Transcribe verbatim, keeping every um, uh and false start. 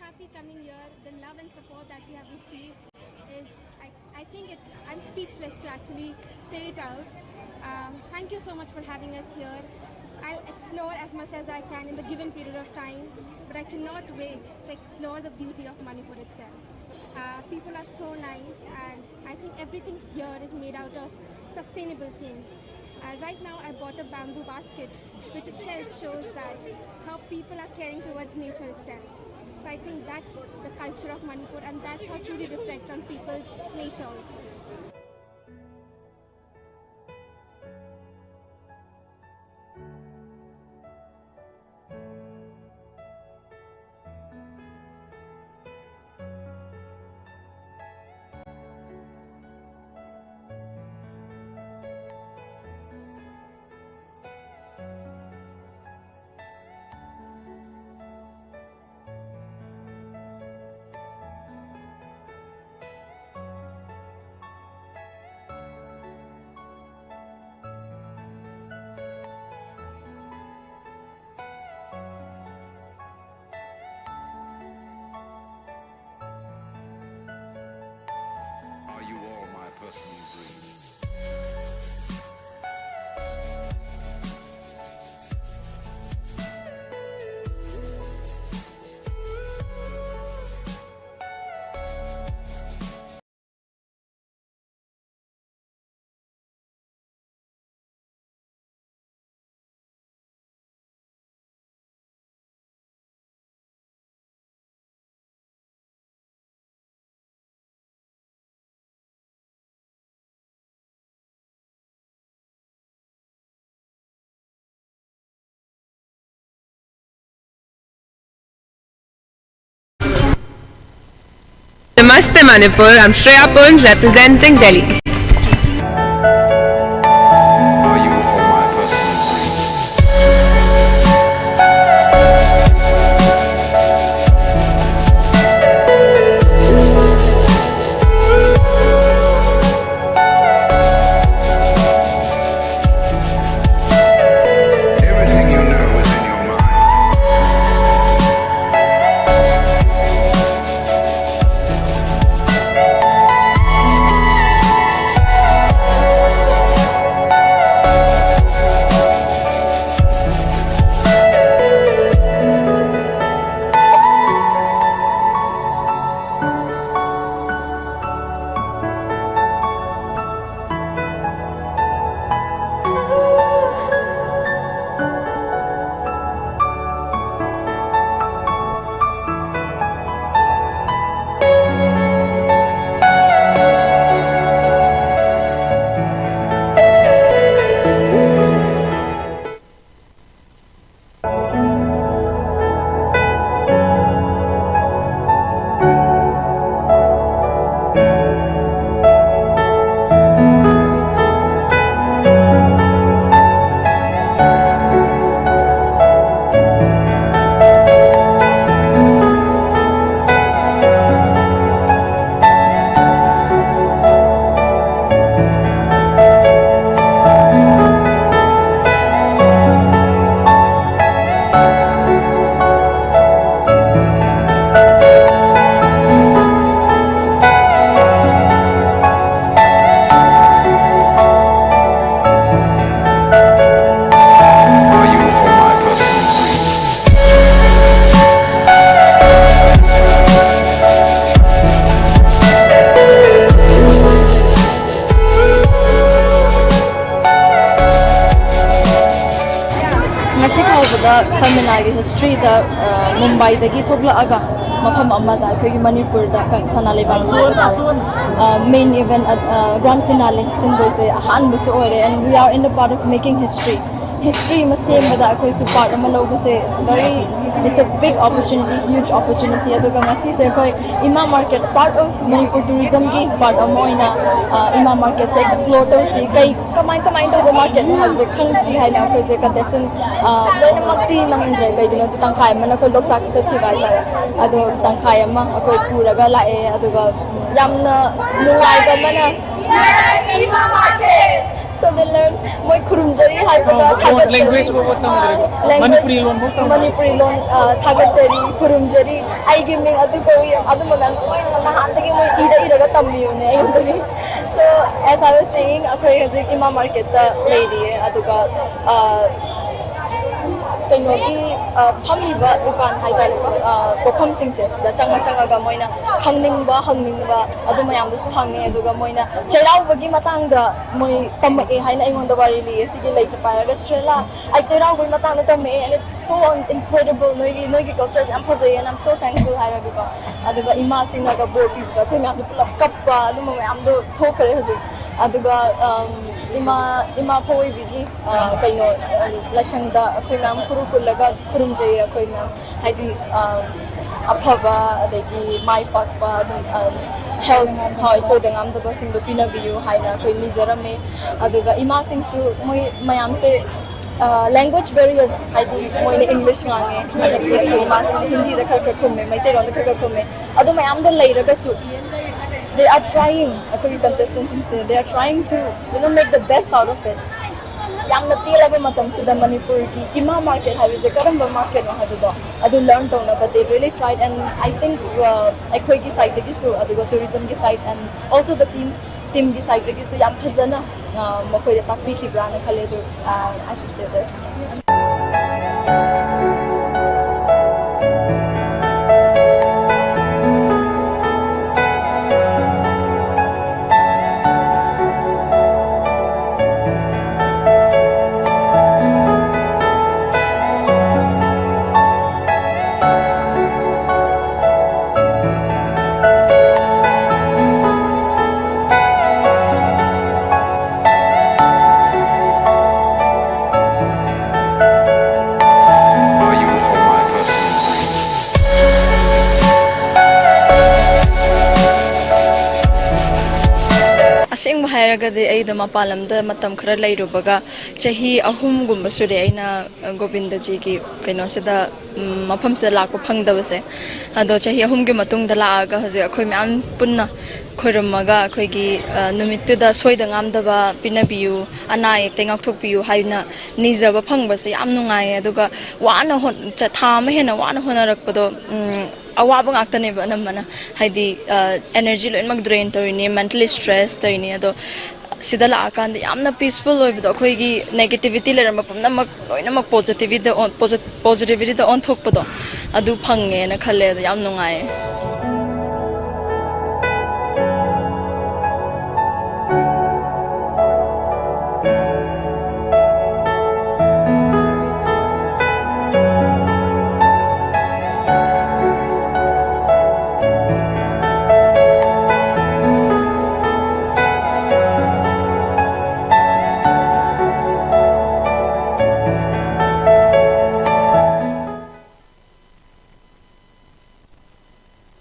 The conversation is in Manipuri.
Happy coming here. The love and support that we have received is, I, I think it's, I'm speechless to actually say it out. Um, thank you so much for having us here. I'll explore as much as I can in the given period of time, but I cannot wait to explore the beauty of Manipur itself. Uh, people are so nice, and I think everything here is made out of sustainable things. Uh, right now, I bought a bamboo basket, which itself shows that how people are caring towards nature itself. So I think that's the culture of Manipur, and that's how truly reflect on people's nature also. Are you all my personal dreams? Namaste Manipur, I'm Shreya Punj representing Delhi. ꯉꯁꯤ ꯐꯥꯎꯕꯗ ꯐꯦꯃꯤꯅꯥꯒꯤ ꯍꯤꯁꯇ꯭ꯔꯤꯗ, ꯑ, ꯃꯨꯝꯕꯥꯏꯗꯒꯤ ꯊꯣꯛꯂꯛꯑꯒ ꯃꯐꯝ ꯑꯃꯗ ꯑꯩꯈꯣꯏꯒꯤ ꯃꯅꯤꯄꯨꯔꯗ ꯀꯪ-, ꯁꯅꯥ ꯂꯩꯕꯥꯛ ꯁꯤꯗ, ꯑ, ꯃꯦꯟ ꯏꯚꯦꯟ, ꯑ, ꯑ, ꯒ꯭ꯔꯥꯟ ꯐꯤꯅꯥꯂꯦ ꯁꯤꯟꯕꯁꯦ ꯑꯍꯥꯟꯕꯁꯨ ꯑꯣꯏꯔꯦ, and we are in the part of making history. History ꯑꯃ ꯁꯦꯝꯕꯗ ꯑꯩꯈꯣꯏꯁꯨ ꯄꯥꯔꯠ ꯑꯃ ꯂꯧꯕꯁꯦ, it's very, it's a big opportunity, huge opportunity. ꯑꯗꯨꯒ ꯉꯁꯤꯁꯦ ꯑꯩꯈꯣꯏ ꯏꯃꯥ ꯃꯥꯔꯀꯦꯠ, ꯄꯥꯔꯠ ꯑꯣꯐ ꯃꯅꯤꯄꯨꯔ ꯇꯨꯔꯤꯖꯝꯒꯤ ꯄꯥꯔꯠ ꯑꯃ ꯑꯣꯏꯅ, ꯑ, ꯏꯃꯥ ꯃꯥꯔꯀꯦꯠꯁꯦ ꯑꯦꯛꯁꯄ꯭ꯂꯣꯔ ꯇꯧꯁꯤ, ꯀꯩ, ꯀꯃꯥꯏ ꯀꯃꯥꯏꯅ ꯇꯧꯕ ꯃꯥꯔꯀꯦꯠꯅꯣ ꯍꯥꯏꯕꯁꯦ ꯈꯪꯁꯤ ꯍꯥꯏꯅ ꯑꯩꯈꯣꯏꯁꯦ ꯀꯟꯇꯦꯁꯇꯦꯟ, ꯑ, ꯂꯣꯏꯅꯃꯛꯇꯤ ꯅꯪꯗ꯭ꯔꯦ, ꯀꯩꯒꯤꯅꯣꯗꯤ ꯇꯪꯈꯥꯏ ꯑꯃꯅ ꯑꯩꯈꯣꯏ ꯂꯣꯛꯇꯥꯛꯇ ꯆꯠꯈꯤꯕ ꯍꯥꯏꯇꯥꯔꯦ꯫ ꯑꯗꯣ ꯇꯪꯈꯥꯏ ꯑꯃ ꯑꯩꯈꯣꯏ ꯄꯨꯔꯒ ꯂꯥꯛꯑꯦ꯫ ꯑꯗꯨꯒ ꯌꯥꯝꯅ ꯅꯨꯡꯉꯥꯏꯕ ꯑꯃꯅ ꯏꯃꯥ ꯃꯥꯔꯀꯦꯠ! So they learn, ꯃꯣꯏ ꯈꯨꯔꯨꯝꯖꯔꯤ ꯍꯥꯏꯕꯒ ꯑꯣ, ꯊꯥꯒꯠꯆꯔꯤ꯫ Language ꯐꯥꯎꯕ ꯇꯝꯗ꯭ꯔꯤꯕꯣ? ꯑꯥ, language, ꯃꯅꯤꯄꯨꯔꯤ ꯂꯣꯟ ꯐꯥꯎ ꯇꯝꯗ꯭ꯔꯤꯕꯣ? ꯃꯅꯤꯄꯨꯔꯤ ꯂꯣꯟ, ꯑꯥ, ꯊꯥꯒꯠꯆꯔꯤ, ꯈꯨꯔꯨꯝꯖꯔꯤ, ꯑꯩꯒꯤ ꯃꯤꯡ ꯑꯗꯨ ꯀꯧꯏ, ꯑꯗꯨꯝꯕ ꯃꯌꯥꯝꯗꯣ ꯂꯣꯏꯅꯃꯛ ꯅꯍꯥꯟꯗꯒꯤ ꯃꯣꯏ ꯏꯔ ꯏꯔꯒ ꯇꯝꯕꯤꯕꯅꯦ ꯑꯩꯉꯣꯟꯗꯒꯤ꯫ So, as I was saying, ꯑꯩꯈꯣꯏ ꯍꯧꯖꯤꯛ ꯏꯃꯥ ꯃꯥꯔꯀꯦꯠꯇ ꯂꯩꯔꯤꯌꯦ, ꯑꯗꯨꯒ, ꯑꯥ, ꯀꯩꯅꯣꯒꯤ, ꯑ, ꯐꯝꯃꯤꯕ ꯗꯨꯀꯥꯟ ꯍꯥꯏꯇꯥꯔꯦꯀꯣ, ꯑ, ꯄꯣꯠꯐꯝꯁꯤꯡꯁꯦ ꯁꯤꯗ ꯆꯪꯉ ꯆꯪꯉꯒ ꯃꯣꯏꯅ ꯈꯪꯅꯤꯡꯕ ꯍꯪꯅꯤꯡꯕ ꯑꯗꯨ ꯃꯌꯥꯝꯗꯨꯁꯨ ꯍꯪꯉꯦ꯫ ꯑꯗꯨꯒ ꯃꯣꯏꯅ ꯆꯩꯔꯥꯎꯕꯒꯤ ꯃꯇꯥꯡꯗ ꯃꯣꯏ ꯇꯝꯃꯛꯑꯦ ꯍꯥꯏꯅ ꯑꯩꯉꯣꯟꯗ ꯋꯥꯔꯤ ꯂꯤꯌꯦ꯫ ꯁꯤꯒꯤ ꯂꯩꯁꯦ ꯄꯥꯏꯔꯒ, "ꯁ꯭ꯇ꯭ꯔꯦꯂꯥ, ꯑꯩ ꯆꯩꯔꯥꯎꯕꯒꯤ ꯃꯇꯥꯡꯗ ꯇꯝꯃꯛꯑꯦ, and it's so incredible, ꯅꯣꯏꯒꯤ, ꯅꯣꯏꯒꯤ culture ꯁꯦ ꯌꯥꯝ ꯐꯖꯩꯌꯦ, and I'm so thankful" ꯍꯥꯏꯔꯒꯀꯣ꯫ ꯑꯗꯨꯒ ꯏꯃꯥꯁꯤꯡꯅꯒ ꯕꯣꯔ ꯄꯤꯕꯗꯣ ꯑꯩꯈꯣꯏ ꯃꯌꯥꯝꯁꯦ ꯄꯨꯂꯞ ꯀꯞꯄ, ꯑꯗꯨꯝꯕ ꯃꯌꯥꯝꯗꯣ ꯊꯣꯛꯈ꯭ꯔꯦ ꯍꯧꯖꯤꯛ꯫ ꯑꯗꯨꯒ, ꯑꯝ, ꯏꯃꯥ, ꯏꯃꯥ ꯄꯣꯛꯑꯣꯏꯕꯤꯒꯤ, ꯑ, ꯀꯩꯅꯣ, ꯑ, ꯂꯥꯏꯁꯪꯗ ꯑꯩꯈꯣꯏ ꯃꯌꯥꯝ ꯈꯨꯔꯨ ꯈꯨꯜꯂꯒ ꯈꯨꯔꯨꯝꯖꯩꯌꯦ ꯑꯩꯈꯣꯏ ꯃꯌꯥꯝ꯫ ꯍꯥꯏꯗꯤ, ꯑ, ꯑꯐꯕ, ꯑꯗꯒꯤ ꯃꯥꯏ ꯄꯥꯛꯄ, ꯑꯗꯨꯝ, ꯑ, health, ꯍꯣꯏ, ꯁꯣꯏꯗ ꯉꯥꯝꯗꯕꯁꯤꯡꯗꯣ ꯄꯤꯅꯕꯤꯌꯨ ꯍꯥꯏꯅ ꯑꯩꯈꯣꯏ ꯅꯤꯖꯔꯝꯃꯦ꯫ ꯑꯗꯨꯒ ꯏꯃꯥꯁꯤꯡꯁꯨ ꯃꯣꯏ ꯃꯌꯥꯝꯁꯦ, ꯑ, language barrier, ꯍꯥꯏꯗꯤ ꯃꯣꯏꯅ English ꯉꯥꯡꯉꯦ, ꯑꯗꯒꯤ ꯑꯩꯈꯣꯏ ꯏꯃꯥꯁꯤꯡꯅ ꯍꯤꯟꯗꯤꯗ ꯈꯔ ꯈꯔ ꯈꯨꯝꯃꯦ, ꯃꯩꯇꯩꯂꯣꯟꯗ ꯈꯔ ꯈꯔ ꯈꯨꯝꯃꯦ꯫ ꯑꯗꯨ ꯃꯌꯥꯝꯗꯣ ꯂꯩꯔꯒꯁꯨ, they are trying, ꯑꯩꯈꯣꯏꯒꯤ contestant ꯁꯤꯡꯁꯦ, they are trying to, you know, make the best out of it. ꯌꯥꯝꯅ ꯇꯦꯜꯂꯕ ꯃꯇꯝꯁꯤꯗ ꯃꯅꯤꯄꯨꯔꯒꯤ ꯏꯃꯥ ꯃꯥꯔꯀꯦꯠ ꯍꯥꯏꯕꯁꯦ ꯀꯔꯝꯕ ꯃꯥꯔꯀꯦꯠꯅꯣ ꯍꯥꯏꯕꯗꯣ ꯑꯗꯨ learn ꯇꯧꯅꯕ they really tried, and I think, uh, ꯑꯩꯈꯣꯏꯒꯤ side ꯇꯒꯤꯁꯨ, ꯑꯗꯨꯒ tourism ꯒꯤ side and also the team, team ꯒꯤ side ꯇꯒꯤꯁꯨ ꯌꯥꯝ ꯐꯖꯅ, uh, ꯃꯈꯣꯏꯗ ꯇꯥꯛꯄꯤꯈꯤꯕ꯭ꯔꯥꯅ ꯈꯜꯂꯦ꯫ ꯑꯗꯨ, uh, I should say this. ꯍꯥꯏꯔꯒꯗꯤ ꯑꯩꯗꯣ ꯃꯄꯥꯟ ꯂꯝꯗ ꯃꯇꯝ ꯈꯔ ꯂꯩꯔꯨꯕꯒ ꯆꯍꯤ ꯑꯍꯨꯝꯒꯨꯝꯕ ꯁꯨꯔꯦ ꯑꯩꯅ, ꯑ, ꯒꯣꯕꯤꯟꯗꯖꯤꯒꯤ ꯀꯩꯅꯣꯁꯤꯗ, ꯎꯝ, ꯃꯐꯝꯁꯤꯗ ꯂꯥꯛꯄ ꯐꯪꯗꯕꯁꯦ꯫ ꯑꯗꯣ ꯆꯍꯤ ꯑꯍꯨꯝꯒꯤ ꯃꯇꯨꯡꯗ ꯂꯥꯛꯑꯒ ꯍꯧꯖꯤꯛ ꯑꯩꯈꯣꯏ ꯃꯌꯥꯝ ꯄꯨꯟꯅ ꯈꯣꯏꯔꯝꯃꯒ ꯑꯩꯈꯣꯏꯒꯤ, ꯑ, ꯅꯨꯃꯤꯠꯇꯨꯗ ꯁꯣꯏꯗ ꯉꯥꯝꯗꯕ ꯄꯤꯅꯕꯤꯌꯨ, ꯑꯅꯥ ꯑꯌꯦꯛꯇꯩ ꯉꯥꯛꯊꯣꯛꯄꯤꯌꯨ ꯍꯥꯏꯅ ꯅꯤꯖꯕ ꯐꯪꯕꯁꯦ ꯌꯥꯝ ꯅꯨꯡꯉꯥꯏꯌꯦ꯫ ꯑꯗꯨꯒ ꯋꯥꯅ ꯍꯣꯠ-, ꯆ-, ꯊꯥ ꯑꯃ ꯍꯦꯟꯅ ꯋꯥꯅ ꯍꯣꯠꯅꯔꯛꯄꯗꯣ, ꯎꯝ, ꯑꯋꯥꯕ ꯉꯥꯛꯇꯅꯦꯕ ꯑꯅꯝꯕꯅ꯫ ꯍꯥꯏꯗꯤ, ꯑ, energy ꯂꯣꯏꯅꯃꯛ drain ꯇꯧꯔꯤꯅꯤ, mentally stress ꯇꯧꯔꯤꯅꯤ꯫ ꯑꯗꯣ ꯁꯤꯗ ꯂꯥꯛꯑꯀꯥꯟꯗ ꯌꯥꯝꯅ peaceful ꯑꯣꯏꯕꯗꯣ, ꯑꯩꯈꯣꯏꯒꯤ negativity ꯂꯩꯔꯝꯕ ꯄꯨꯝꯅꯃꯛ ꯂꯣꯏꯅꯃꯛ positivityꯗ ꯑꯣꯟ-, posit-, positivityꯗ ꯑꯣꯟꯊꯣꯛꯄꯗꯣ ꯑꯗꯨ ꯐꯪꯉꯦꯅ ꯈꯜꯂꯦ꯫ ꯑꯗꯣ ꯌꯥꯝ ꯅꯨꯡꯉꯥꯏꯌꯦ꯫